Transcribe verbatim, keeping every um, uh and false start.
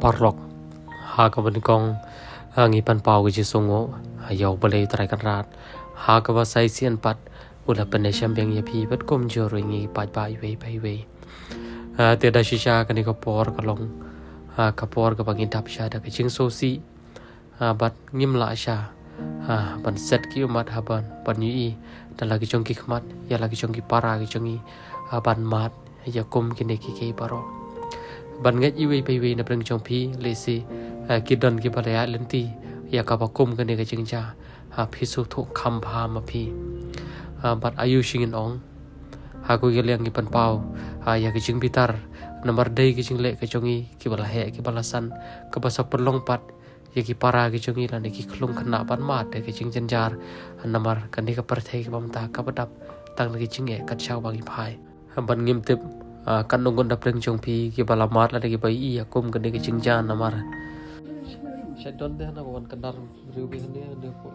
Paralok, ha kaba nyngkong, ha, ngi pynpaw ka jingsngewnguh ha ïa U Blei Trai Kynrad, ha kaba sa shisien pat u la pynneh shem biang ïa phi bad kumjuh ruh ïa ngi paidbah iwei pa iwei. Ha, te da shisha kane ka por ka long, ha, ka por kaba ngi dap sha da ka jingsngewsih, ha, bad ngim lah sha, ha, ban set ki ummat ha ban, ban ïohi da la ki jong ki khmat ïa la ki jong ki para ki jong ngi, ha, ban mad ïa kum kine kiei kiei baroh. Ban ngeit iwei pa iwei na pdeng jong phi, lehse, ha, ki don kiba la ïaid lynti ïa kaba kum kane ka jingjia, ha, phi sngewthuh kham bha ma phi. Ha, bad aiu shu ngin ong, ha kawei ka liang ngi pynpaw, ha, ïa ka jingbitar namar dei ka jingleh ka jong ngi kiba la heh kiba la san, kaba sa pynlong pat ïa ki para ki jong ngi lane ki khlung khynnah ban mad da ka jingjynjar namar kane ka pyrthei kaba mynta kaba dap tang da ka jingeh kat shaba ngi phai. Bad ngim tip, ah, katno ngut na pdeng jong phi kiba la mad lane kiba ïohi ïa kum kane ka jingjia namar. Shait don de hana ba wan kynnar riew bha hane hane ko.